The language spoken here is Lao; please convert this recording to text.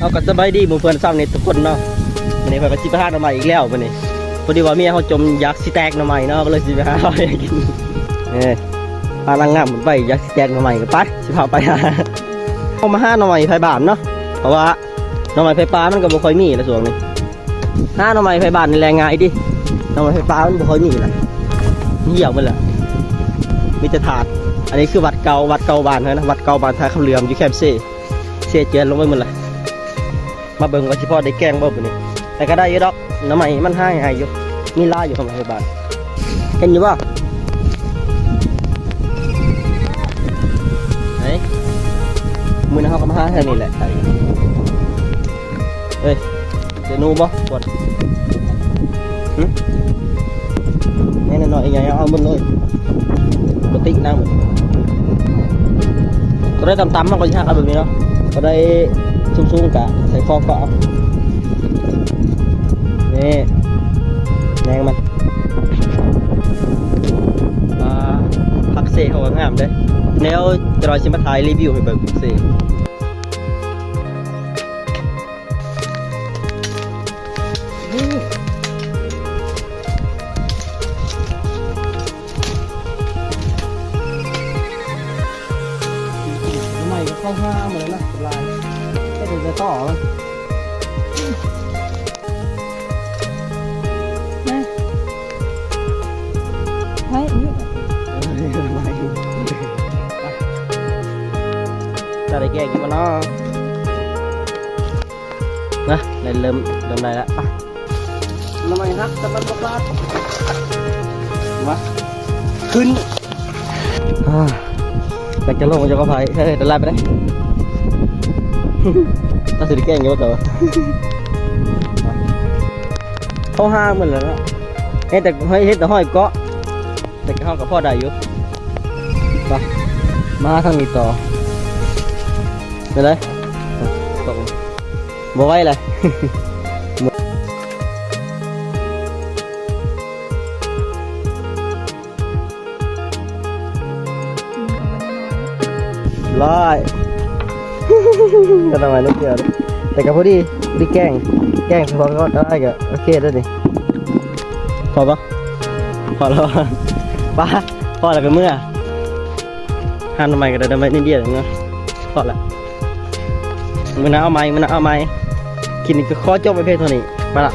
ເຮົາກໍສະບາຍດີໝູ່ເພື່ອນຊາວເນັດທຸກຄົນເນາະ. ມື້ນີ້ຂ້ອຍກໍຊິໄປຫາໜໍ່ໄມ້ອີກແລ້ວມື້ນີ້. ພໍດີວ່າເມຍເຮົາຈົ່ມຢາກຊິແຕກໜໍ່ໄມ້ເນາະ ກໍເລີຍຊິໄປຫາໜໍ່ໄມ້ກິນ. ເອີ ພານາງງາມໄປຢາກຊິແຕກໜໍ່ໄມ້ ກໍໄປ ຊິພາໄປຫາ. ເຮົາມາຫາໜໍ່ໄມ້ໄຜບ້ານເນາະ ເພາະວ່າໜໍ່ໄມ້ໄຜປ່າມັນກໍບໍ່ຄ່ອຍມີລະຊ່ວງນີ້. ຫາໜໍ່ໄມ້ໄຜບ້ານນີ້ແຫຼະງ່າຍຕິ. ໜໍ່ໄມ້ໄຜປ່າມັນບໍ່ຄ່ອຍມີລະ ມັນຫ່ຽວໝົດລະ ມີແຕ່ທາດ. ອັນນີ້ຄືວັດເກົ່າ ວັດເກົ່າບ້ານເຮົານະ ວັດເກົ່າບ້ານທ່າຄຳເຫຼືອມ ຢູ່ແຄມເຊ ເຊເຈື່ອນລົງໄປໝົດລະ. ມາເບິ່ງວ່າຊິພໍໄດ້ແກງບໍ່ມື້ນີ້. ແຕ່ກໍໄດ້ຢູ່ດອກ ໜໍ່ໄມ້ມັນຫາງ່າຍຢູ່ ມີຫຼາຍຢູ່ຂອງໄທບ້ານ. ເຫັນຢູ່ບໍ່? ເອີຍ ມື້ໜ້າເຮົາກໍມາຫາທາງນີ້ແຫຼະ. ເອີຍ ເຈອໜູບໍ່? ປວດ ຫຶ? ແມ່ນໜ້ອຍໆ ໃຫຍ່ໆ ເອົາໝົດເລີຍ ບໍ່ຕິນາງ. ຕົວໃດຕ່ຳໆ ມັນກໍຊິຫັກເອົາແບບນີ້ເນາະ, ຕົວໃດສູງໆ ກະໃສ່ຄອກເກາະເອົາ. ນີ້ ແນງມັນ. ອ່າ ຜັກເສເຮົາກໍງາມເດ້. ແນວຈະໜ້ອຍຊິມາຖ່າຍຣີວິວໃຫ້ເບິ່ງ ຜັກເສ. ໃໝ່ກໍເຂົ້າຫາໝົດແລ້ວນະ ຫຼາຍ ແຕ່ເປັນແຕ່ຕໍ່ມັນ. ນະ ໃຫ້ອີກ ຈະໄດ້ແກງຢູ່ບໍ່ເນາະ? ນະ ໄດ້ເລີ່ມ ເລີ່ມໄດ້ລະ. ໄປ ໜໍ່ໄມ້ຫັກ ແຕ່ມັນບໍ່ຂາດ. ມາ ຂຶ້ນ. ອ່າ ຢາກຈະລົງ ຢາກເອົາໄປ ເອີ ໄດ້ຫຼາຍປານໃດ? ກໍຊິໄດ້ແກງຢູ່ບໍ່? ເຂົ້າຫາໝົດແລ້ວເນາະ. ເຮັດແຕ່ ເຮັດແຕ່ຫ້ອຍເກາະ. ແຕ່ເຮົາກໍພໍໄດ້ຢູ່. ໄປ ມາທາງນີ້ຕໍ່. ໄປເລີຍ. ຕົກ ບໍ່ໄຫວແລ້ວ. ຫຼາຍ ກໍຕ້ອງໄຫວໜ້ອຍດຽວ. ແຕ່ກໍພໍດີ ພໍດີແກງ ແກງສະເພາະກໍໄດ້ ກໍໂອເຄແລ້ວນີ້. ພໍບໍ່? ພໍແລ້ວ. ໄປ ພໍແລ້ວກໍເມືອ. ຫາໜໍ່ໄມ້ກໍໄດ້ໜໍ່ໄມ້ນິດດຽວເນາະ. ພໍແລ້ວ ມື້ໜ້າເອົາໃໝ່ ມື້ໜ້າເອົາໃໝ່. ຄລິບນີ້ກໍຂໍຈົບໄວ້ພຽງເທົ່ານີ້. ໄປລະ.